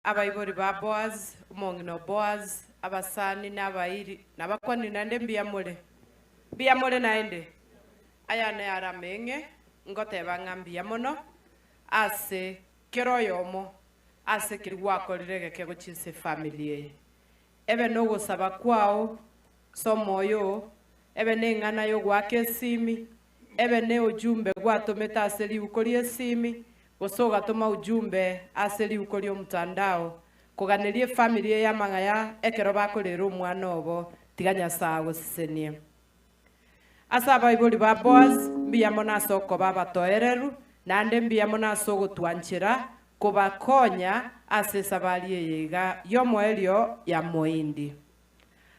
Abaibori ba Boaz, omong'ina o Boaz, abasani na abairi, nabakwanire naende mbuya more? Mbuya more naende? Aya naro ameng'e ngoteba ng'a mbuya mono ase kera oyomo ase keria gwakorire egeke gochia ase efamiri eye. Ebe nogosaba kwao ase omoyo oo, ebe neng'ana y'ogoaka esimi, ebe ne ujumbe gwatomete ase riuko ri'esimi, gose ogatoma ujumbe ase riuko ri'omtandao, koganeria efamiri eye amang'aya ekero bakorera omwana obo, tiga Nyasae agosesenie. Ase abaibori ba Boaz, mbuya mono ase okoba abatoereru, naende mbuya mono ase ogotwanchera kobakonya ase esabari eye iga y'omoerio ya moindi.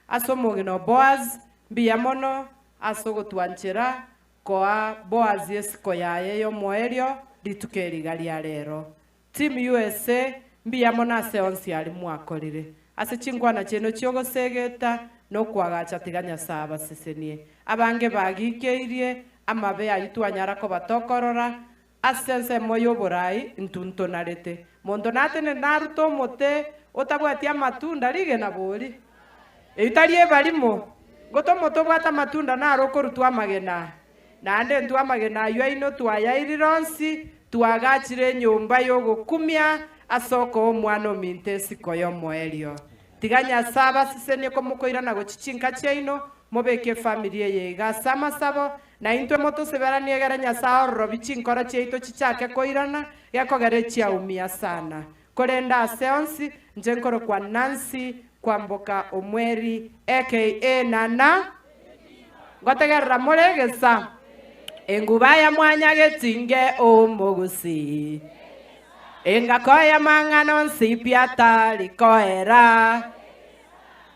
Ase omogina o Boaz, mbuya mono ase ogotwanchera koa Boaz esiko yaye y'omoerio rituko eri iga ria rero. Team USA, mbuya mono ase onsi aria mwakorire. Ase chinkwana chiaino chi'ogosegeta na okoagacha tiga Nyasae abasesenie. Abange bagikeirie amabe ayio twanyara koba tokorora ase ensemo y'oborai intwe ntonarete. Monto natenene narute omote otabwati amatunda rigena bori. Eyio tari ebarimo, gote omote obwate amatunda naro okorutwa amagena. Naende intwe amagena ayio aino twayairire onsi, twagachire enyomba y'ogokumia ase okoa omwana ominto esiko y'omoerio. Tiga Nyasae abasesenie komokoirana gochia chinka chiaino, mobeke efamiri eye iga ase amasabo, na intwe motoseberanie egere Nyasae ororobie chinkoro chiaito chichake koirana, gekogera echiaumia sana. Korende ase onsi, inche nkorokwa Nancy Kwamboka Omweri aka Nana. Ngotegerera more egesa, enguba ya mwanyagetinge omogusii, engako y'amang'ana onsi pi atari koera.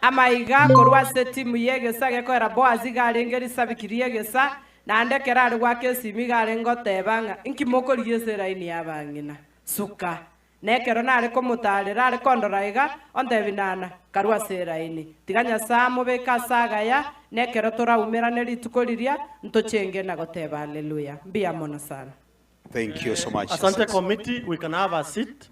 Amaiga korwa ase etimu y'egesa gekoera Boazi iga arenge risabiki ri'egesa, naende ekero are goaka esimi iga arenge goteba ng'a inki mokorigia ase eraini y'abang'ina? Suka. Na ekero nare komotaarera are kondora iga, ontebie, Nana, karue ase eraini. Tiga Nyasae amobeke ase agaya, na ekero toraumerane rituko riria, ntochenge na goteba Haleluya. Mbuya mono sana. Thank you so much. Asante committee, we can have a seat.